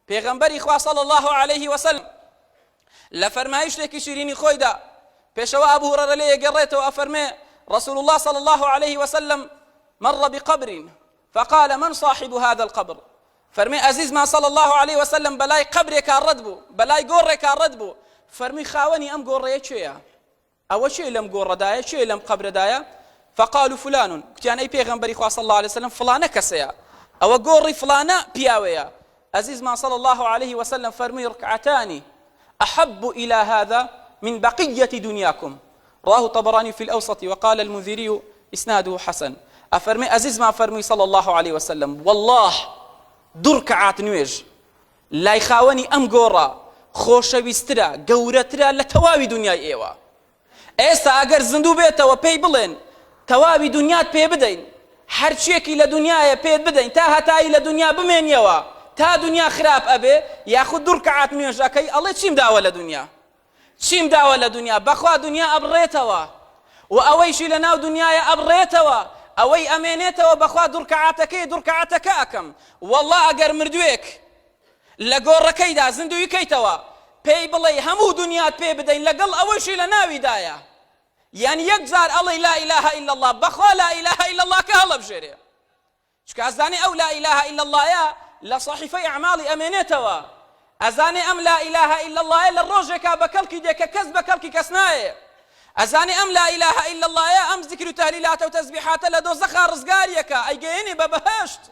پێغەمبەری خوا صلی اللە علیه وسلم لە فەرمایشتێکی شیرینی خۆیدا پێشەوا ئەبو هورەرە لێ ئەگەڕێتەوە ئەفەرمێ رسول الله صلی الله علیه وسلم مر بقبر فقال من صاحب هذا القبر فەرمی ئەزیزمان صلی الله علیه وسلم بەلای قەبرێکا ڕەت بوو بەلای گۆڕێکا ڕەت بوو فەرمی خاوەنی ئەم گۆڕەیە کێیە ئەوە کێ لەم گۆڕەدایە، کێ لەم قەبرەدایە؟ فقالوا فلان، گوتیان ئەی پێغەمبەری خوا صلی اللە علیە وسلم فڵانە کەسەیە، ئەوە گۆڕی فڵانە پیاوەیە. ئەزیزمان صلی اللە علیه وسلم فەرمووی رکعتان احب الی هذا من بقیة دنیاکم رواه الطبرانی فی الاوسط وقال المنذری اسناده حسن ئەفەرمێ ئەزیزمان فەرمووی صلی اللە علیه وسلم واللە دوو ڕکعات نوێژ لای خاوەنی ئەم گۆڕە خۆشەویسترە، گەورەترە لە تەواوی دونیای ئێوە. ئێستا ئەگەر زیندوو بێتەوە پێی بڵێن تەواوی دونیات پێ بدەین، هەرچیەکی لە دونیایە پێت بدەین تا هەتایی لە دونیا بمێنیەوە تا دونیا خراپ ئەبێ، یاخود دوو ڕکەعات نوێژ ئەکەی ئەڵێ چیم داوە لە دونیا؟ چیم داوە لە دونیا؟ بەخوا دونیا ئەبڕێتەوە و ئەوەیشی لە ناو دونیایە ئەبڕێتەوە، ئەوەی ئەمێنێتەوە بەخوا دوڕکەعاتەکەی دوڕکەعاتەکە ئەکەم، وەڵڵا ئەگەر مردوێک لە گۆڕەکەیدا زیندووی کەیتەوە پێی بڵێی هەموو دونیات پێ بدەین لەگەڵ ئەوەیشی لە ناویدایە یان یەک جار ئەڵێی لا الە الا اللە بەخوا لا الە الا اللە کە هەڵەبژێرێ. چونکە ئەزانێ ئەو لا الە الا اللە یە لە صەحیفەی ئەعماڵی ئەمێنێتەوە، ئەزانێ ئەم لا الە الا اللە یە لە ڕۆژێکا بە کەڵکی دێ کە کەس بە کەڵکی کەس نایێ، ئەزانێ ئەم لا الە الا اللە یە ئەم زیکر و تەهلیلاتە و تەسبیحاتە لە دۆزەخا ڕزگاریەکا ئەیگەیەنێ بە بەهەشت.